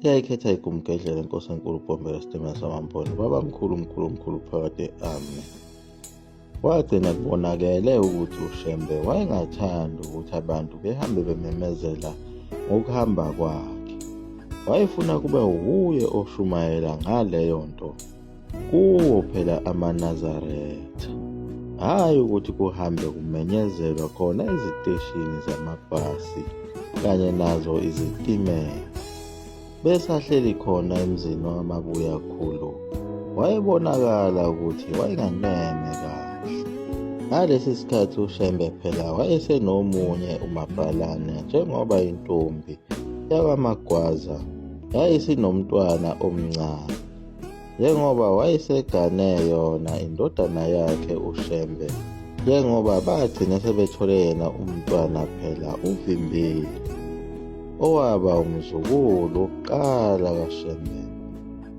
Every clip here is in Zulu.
Yayikhetha igumgedlela inkosi enkulu Bhombela Sitimela samaMpondo babamkhulu mkhulu mkhulu phakade amen. Kwagcina kubonakele ukuthi uShembe wayengathandi ukuthi abantu behambe bememezela ngokuhamba kwakhe. Wayefuna kube wuye oshumayela ngaleyo nto kuwo phela amaNazaretha. Hhayi ukuthi kuhambe kumenyezelwa khona eziteshini zamabhasi kanye nazo izitimela. Besahleli khona emzini wamabuyakhulu wayebonakala ukuthi wayenganeme kahle. Ngalesi sikhathi uShembe phela wayesenomunye umabhalane njengoba intombi yakwaMagwaza yayisinomntwana omncane. Njengoba wayesegane yona indodana yakhe uShembe njengoba bagcina sebethole yena umntwana phela uVimbile owaba umzukulu wokuqala kaShembe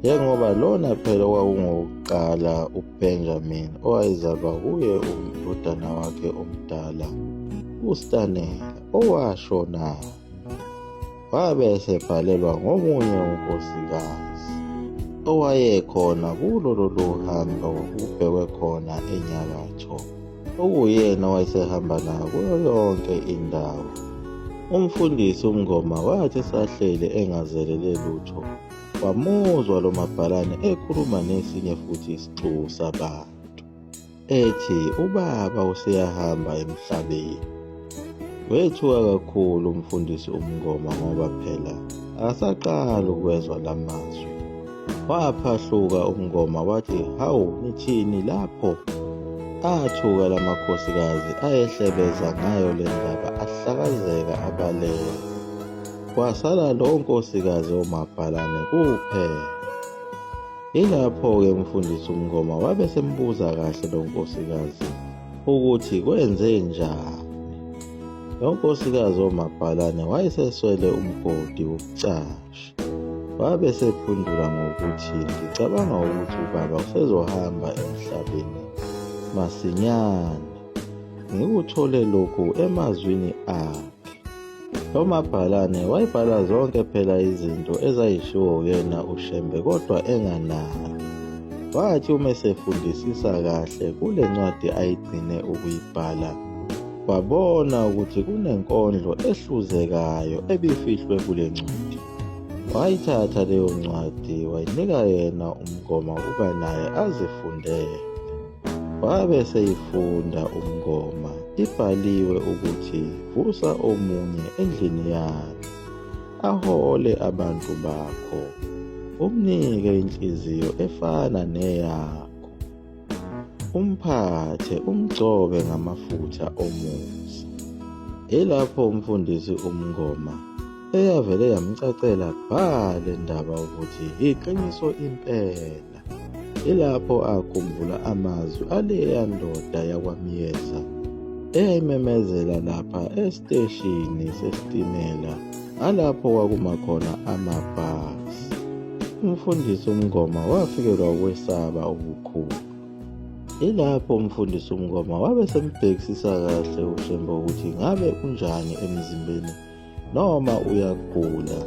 njengoba lona phela okwakungowokuqala uBenjamin owayezalwa kuye umndodana wakhe omdala uStanela owashona Wabe esebhalelwa ngomunye unkosikazi owayekhona kulo lolu hambo kubhekwe khona enyakatho, okuyena owayesehamba nawo kuyo yonke indawo. Umfundisi uMngoma wathi esahleli engazelele lutho, wamuzwa lo mabhalane ekhuluma nesinye futhi isixuku sabantu. Ethi ubaba useyahamba emhlabeni. Wethuka kakhulu umfundisi uMngoma ngoba phela akasaqali ukwezwa la mazwi. Waphahluka uMngoma wathi, hawu nithini lapho? Athuka la makhosikazi ayehlebeza ngayo le ndaba ahlakazeka abaleka. Kwasala lo nkosikazi omabhalane kuphela. Yilapho-ke umfundisi uMngoma wabe sembuza kahle lo nkosikazi ukuthi kwenze njani. Lo nkosikazi omabhalane wayeseswele umgodi wokucasha. Wabe sephendula ngokuthi ngicabanga ukuthi ubaba usezohamba emhlabeni masinyane. Ngikuthole lokhu emazwini akhe. Lo mabhalane wayebhala zonke phela izinto ezayishiwo uyena uShembe kodwa enganaki. Wathi uma esefundisisa kahle kule ncwadi ayigcine ukuyibhala, wabona ukuthi kunenkondlo ehluzekayo ebifihlwe kule ncwadi. Wayithatha leyo ncwadi wayinika yena uMngoma ukuba naye azifundele. Wabe eseyifunda uMngoma ibhaliwe ukuthi vusa omunye endlini yakhe ahole abantu bakho umnike inhliziyo efana neyakho umphathe umgcobe ngamafutha omusa. Yilapho umfundisi uMngoma eyavele yamcacela bha le ndaba ukuthi iqiniso impela. Yilapho akhumbula amazwi aleya ndoda yakwaMyeza eyayimemezela lapha esiteshini sesitimela ngalapho kwakuma khona amabhasi. Umfundisi uMngoma wafikelwa ukwesaba okukhulu. Yilapho umfundisi uMngoma wabe sembhekisisa kahle uShembe ukuthi ngabe unjani emzimbeni noma uyagula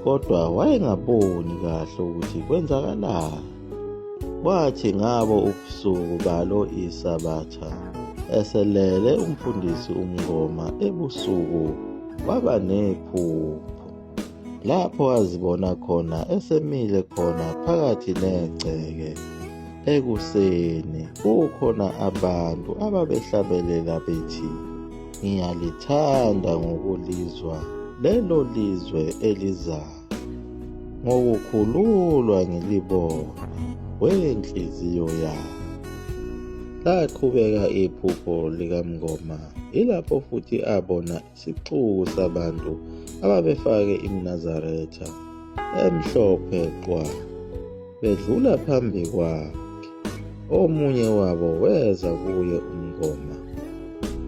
kodwa wayengaboni kahle ukuthi kwenzakalani. Kwathi ngabo ubusuku balo isabatha eselele umfundisi uMngoma ebusuku waba nephupho lapho azibona khona esemile khona phakathi negceke ekuseni kukhona abantu ababehlabelela bethi Ngiyalithanda ngokulizwa lelo lizwe elizayo, ngokukhululwa ngilibone wenhliziyo yami. Laqhubeka iphupho likaMngoma, yilapho futhi abona isixuku sabantu ababefake iMnazaretha emhlophe qwa bedlula phambi kwakhe. Omunye wabo weza kuye uMngoma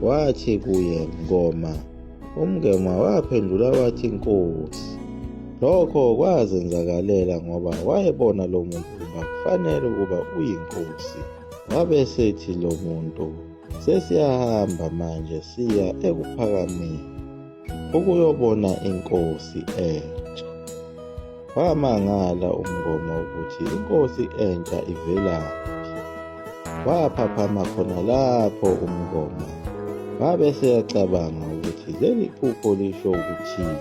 wathi kuye, Mngoma. UMngoma waphendula wathi, Nkosi. Lokho kwazenzakalela ngoba wayebona lo muntu ukuba kufanele ukuba uyinkosi. Wabe esethi lo muntu, Sesiyahamba manje siya ekuphakameni ukuyobona inkosi entsha. Wamangala uMngoma ukuthi inkosi entsha ivelaphi. Waphaphama khona lapho uMngoma wabe eseyacabanga ukuthi leli phupho lisho ukuthini.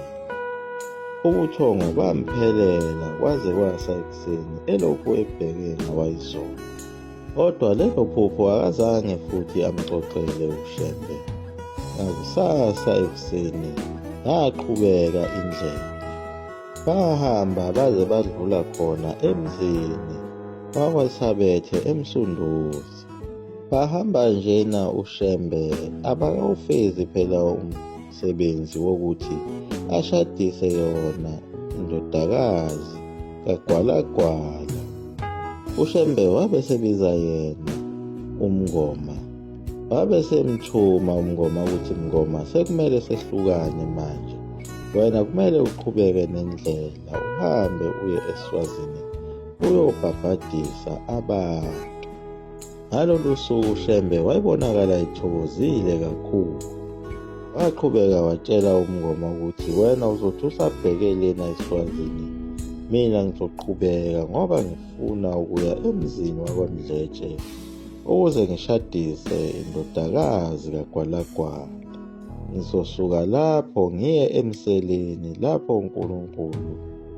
Ubuthongo bamphelela kwaze kwasa ekuseni elokhu ebheke ngawayizolo. Kodwa lelo phupho akazange futhi amxoxele uShembe. Ngakusasa ekuseni yaqhubeka indlela. Bahamba baze badlula khona emzini wakwaSabethe eMsunduzi. Bahamba njena uShembe abakawufezi phela umsebenzi wokuthi ashadise yona indodakazi kaGwalagwala. UShembe wabe sebiza yena uMngoma. Wabe semthuma uMngoma ukuthi Mngoma sekumele sehlukane manje. Wena kumele uqhubeke nendlela uhambe uye eSwazini uyobhabhadisa abantu. Ngalolu suku uShembe wayebonakala ethokozile kakhulu. Waqhubeka watshela uMngoma ukuthi wena uzothi usabheke lena eSwazini, mina ngizoqhubeka ngoba ngifuna ukuya emzini wakwaMdletshe ukuze ngishadise indodakazi kaGwalagwala. Ngizosuka lapho ngiye emseleni lapho uNkulunkulu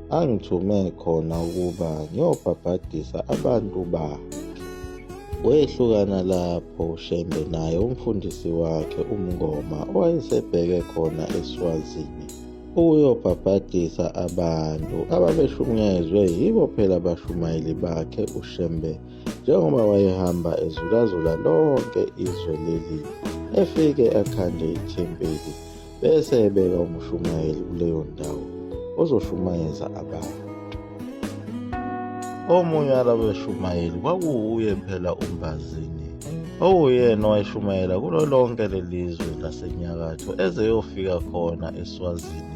angithume khona ukuba ngiyobhabhadisa abantu bakhe. Wehlukana lapho uShembe naye umfundisi wakhe uMngoma owayesebheke khona eSwazini ukuyobhabhadisa abantu ababeshunyayezwe yibo phela abashumayeli bakhe uShembe njengoba wayehamba ezulazula lonke izwe leli efike akhande ithempeli bese ebeka umshumayeli kuleyo ndawo ozoshumayeza abantu. Omunye walabashumayeli kwakuwuye phela uMbazini, owuyena owayeshumayela kulo lonke lelizwe lasenyakatho ezeyofika khona eSwazini.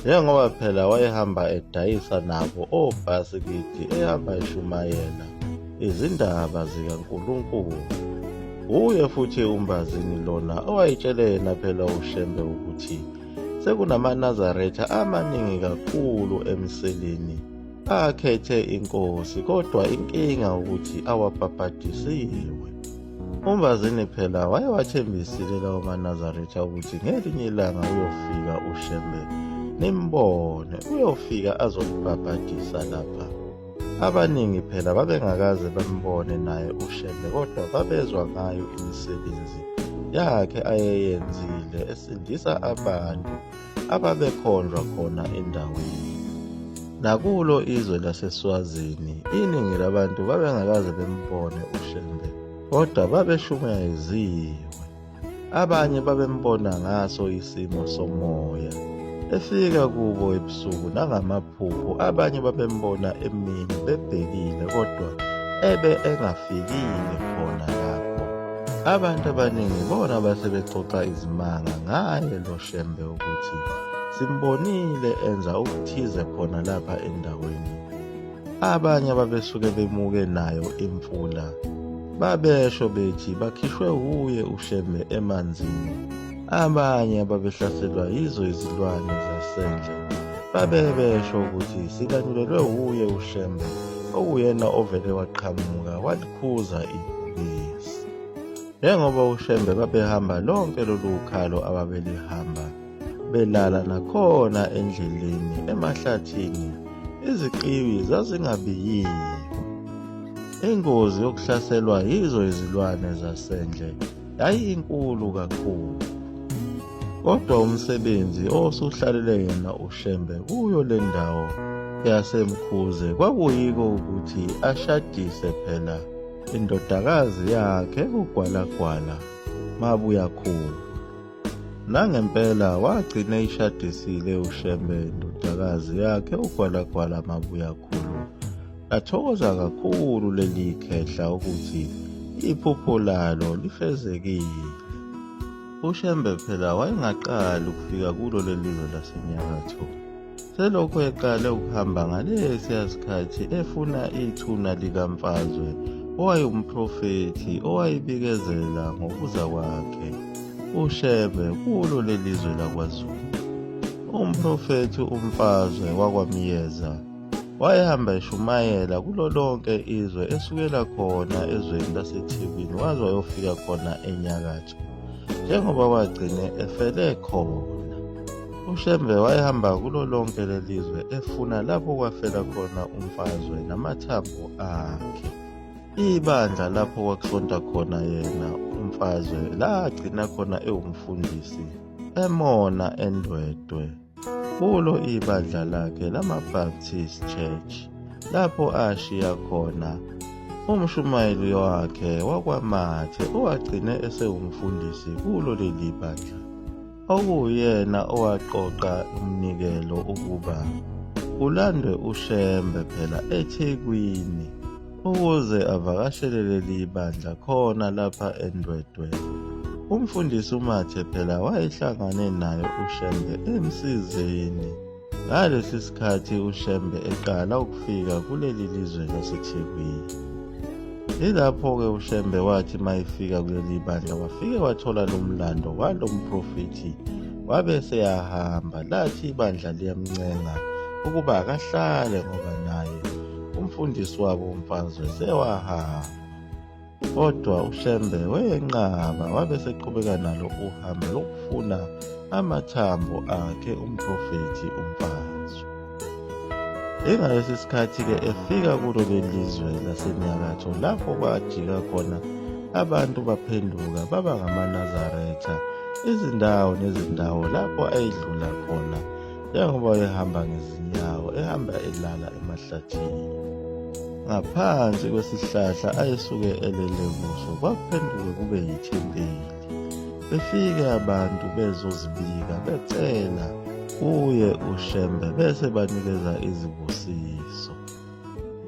Njengoba phela wayehamba edayisa nabo obhasikidi ehamba eshumayela izindaba zikaNkulunkulu. Wuye futhi uMbazini lona owayetshele yena phela uShembe ukuthi sekunaManazaretha amaningi kakhulu emseleni akhethe inkosi kodwa inkinga ukuthi awabhabhadisiwe. UMbazini phela wayewathembisile lawo maNazaretha ukuthi ngelinye ilanga uyofika uShembe nimbone, uyofika azolibhabhadisa lapha. Abaningi phela babengakaze bambone naye uShembe kodwa babezwa ngayo imisebenzi yakhe ayeyenzile esindisa abantu ababekhonjwa khona endaweni. Nakulo izwe laseSwazini iningi labantu babengakaze bembone uShembe kodwa babeshumayeziwe. Abanye babembona ngaso isimo somoya efika kubo ebusuku nangamaphupho. Abanye babembona emini bebhekile kodwa ebe engafikile khona lapho. Abantu abaningi bona base bexoxa izimanga ngaye lo Shembe ukuthi simbonile enza okuthize khona lapha endaweni. Abanye ababesuke bemuke nayo imfula babesho bethi bakhishwe wuye uShembe emanzini. Abanye ababehlaselwa yizo izilwane zasendle babebesho ukuthi silanyulelwe wuye uShembe okuwuyena ovele waqhamuka walikhuza ibhubesi. Njengoba uShembe babehamba lonke lolu khalo ababelihamba belala nakhona endleleni emahlathini iziqiwi zazingabiyiwe. Ingozi yokuhlaselwa yizo izilwane zasendle yayinkulu kakhulu. Kodwa umsebenzi osuhlalele yena uShembe kuyo le ndawo yaseMkhuze kwakuyiko ukuthi ashadise phela indodakazi yakhe uGwalagwala Mabuyakhulu. Nangempela wagcina eyishadisile uShembe indodakazi yakhe uGwalagwala Mabuyakhulu. Lathokoza kakhulu leli khehla ukuthi iphupho lalo lifezekile. UShembe phela wayengaqali ukufika kulo leli zwe lasenyakatho. Selokhu eqale ukuhamba ngalesiya sikhathi efuna ithuna likaMfazwe owayewumprofethi owayebikezela ngokuza kwakhe uShembe kulo lelizwe lakwaZulu. Umprofethi uMfazwe wakwaMiyeza. Wayehamba eshumayela kulo lonke izwe esukela khona ezweni laseThekwini waze wayofika khona enyakatho njengoba wagcine efele khona. UShembe wayehamba kulo lonke lelizwe efuna lapho kwafela khona uMfazwe namathambo akhe. Ibandla lapho kwakusonta khona yena uMfazwe lagcina khona ewumfundisi emona eNdwedwe. Kulo ibandla lakhe lamaBaptist Church lapho ashiya khona umshumayeli wakhe wakwaMathe owagcine esewumfundisi kulo leli bandla okuwuyena owaqoqa umnikelo ukuba kulandwe uShembe phela eThekwini ukuze avakashele leli bandla khona lapha eNdwedwe. Umfundisi uMathe phela wayehlangane naye uShembe emsizeni ngalesi sikhathi uShembe eqala ukufika kuleli lizwe laseThekwini. Yilapho-ke uShembe wathi mayefika kuleli bandla wafike wathola lo mlando walo mprofethi wabe eseyahamba lathi ibandla liyamncenga ukuba akahlale ngoba naye umfundisi wabo uMfazwe sewahamba. Kodwa uShembe wayenqaba wabe seqhubeka nalo uhambo lokufuna amathambo akhe umprofethi uMfazwe. Ingalesi sikhathi-ke efika kulo lelizwe lasenyakatho lapho kwajika khona abantu baphenduka baba ngamaNazaretha izindawo nezindawo lapho ayedlula khona njengoba wayehamba ngezinyawo ehamba elala emahlathini. Ngaphansi kwesihlahla ayesuke elele kuso kwakuphenduke kube yithempeli. Befike abantu bezozibika becela kuye uShembe bese banikeza izibusiso.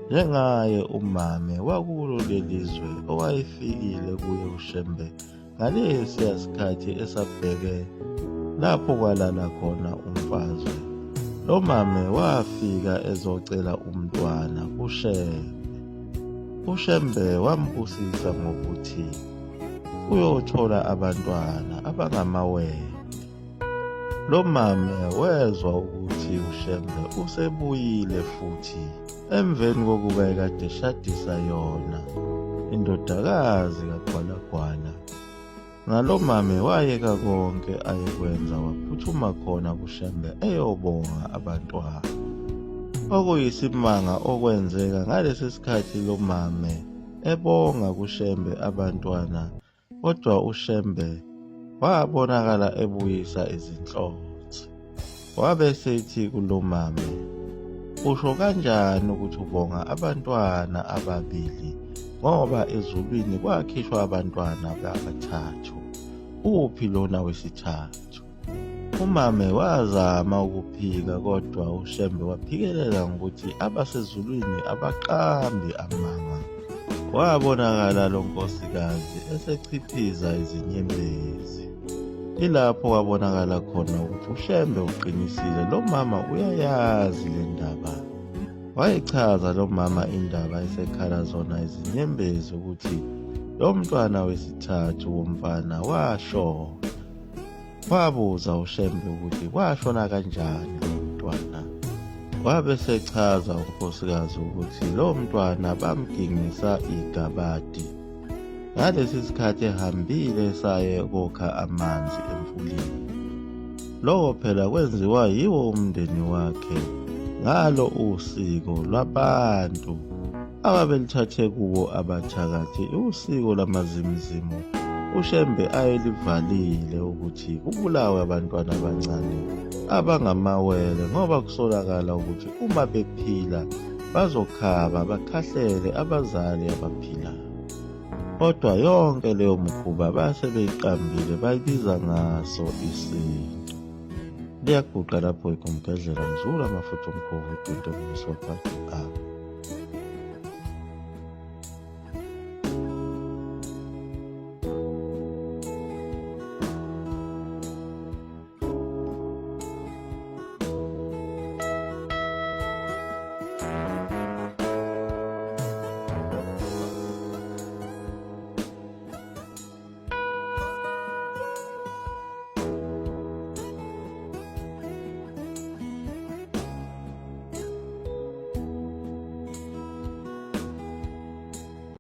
Njengaye umame wakulo lelizwe owayefikile kuye uShembe Ngalesiya sikhathi esabheke lapho kwalala khona uMfazwe, lo mame wafika ezocela umntwana kuShembe. UShembe wambusisa ngokuthi uyothola abantwana abangamawele. Lo mame wezwa ukuthi uShembe usebuyile futhi emveni kokuba ekade eshadisa yona indodakazi kaGwalagwala. Ngalo mame wayeka konke ayekwenza waphuthuma khona kuShembe eyobonga abantwana. Okuyisimanga okwenzeka ngalesi sikhathi lo mame ebonga kuShembe abantwana Kodwa uShembe wabonakala ebuyisa izinhlonze. Wabe esethi kulomame, usho kanjani ukuthi ubonga abantwana ababili ngoba ezulwini kwakhishwa abantwana abathathu, uphi lona wesithathu? Umame wazama ukuphika kodwa uShembe waphikelela ngokuthi abasezulwini abaqambi amanga. Wabonakala lo nkosikazi esechiphiza izinyembezi. Ilapho kwabonakala khona ukuthi uShembe uqinisile, lo mama uyayazi le ndaba. Wayichaza lo mama indaba esekhala zona izinyembezi ukuthi lo mntwana wesithathu womfana washona. Wabuza uShembe ukuthi kwashona kanjani lo mntwana. Wabe sechaza unkosikazi ukuthi lo mntwana bamgingisa igabadi. Ngalesi sikhathi ehambile saye kokha amanzi emfuleni. Lokho phela kwenziwa yiwo umndeni wakhe ngalo usiko lwabantu ababelithathe kubo abathakathi usiko lamazimuzimu uShembe ayelivalile ukuthi kubulawe abantwana abancane abangamawele ngoba kusolakala ukuthi uma bephila bazokhaba bakhahlele abazali abaphilayo. Kodwa yonke leyo mkhuba base beyiqambile bayibiza ngaso isintu. Liyaguqa lapho igumgedlela mzula amafutha omkhovu udinto mniswa phakathi.